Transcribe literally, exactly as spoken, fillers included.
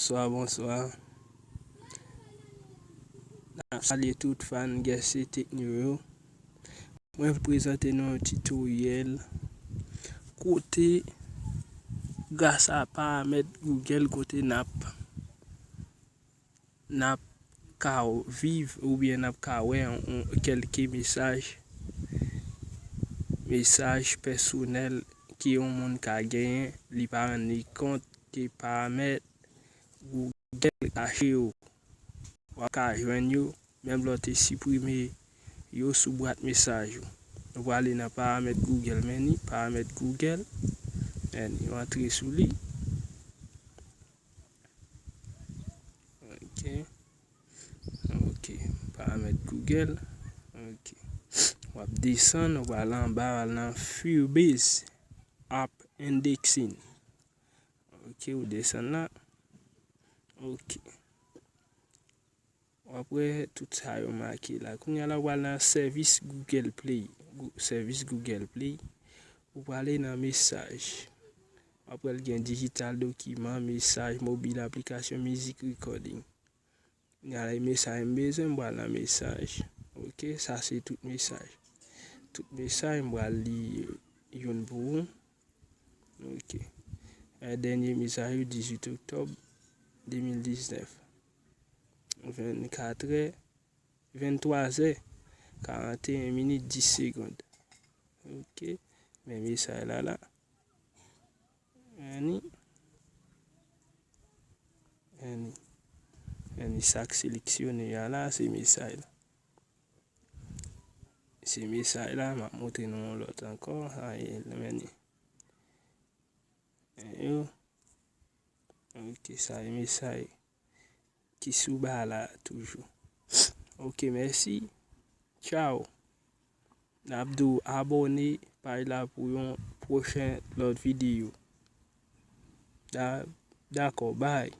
Bonswa, bonswa. N ap salye tout fan Guercé Techno yo. Mwen vle prezante nou yon titoryèl kote, gras a paramèt Google, kote n ap, n ap ka viv oubyen n ap ka wè yon, yon kèlke mesaj, mesaj pèsonèl ke yon moun ka genyen, li pa rann li kont ke paramèt Google kache yo. W ap ka jwenn yo, menm lè w te siprime yo sou bwat mesaj ou. Nou prale nan paramèt Google, men ni paramèt Google, men ni, w antre sou li. Ok. Ok. Paramèt Google. Ok. W ap desann, w al anba, w al nan Firebase App Indexing. Ok, ou desann la. Ok. W ap wè tout sa yo make la. Kounye a la, w al nan sèvis Google Play. Gou-, sèvis Google Play. Ou prale nan mesaj. W ap wè l gen digital, dokiman, mesaj, mobil, aplikasyon, mizik, recording. Kounye a la, e mesaj m bezwen, m pral nan mesaj. Ok, sa se tout mesaj. Tout mesaj, m pral li youn pou ou. Ok. E dènye mesaj yo, dizuit oktòb de mil diznèf. Vennkatrè, venntwazè, karanteyen minit, dis segonn. Ok. Men mesaj la la. Anni. Anni. Anni, sa k seleksyone a la, se mesaj la. Se mesaj la, m ap montre nou yon lòt ankò. Sa e, anni. Yo. Ok, sa e mesaj ki sou ba la toujou. Ok, mèsi. Tchaw. N ap di w abòne paj la pou yon pwochen lòt videyo. Da-, dakò, bay.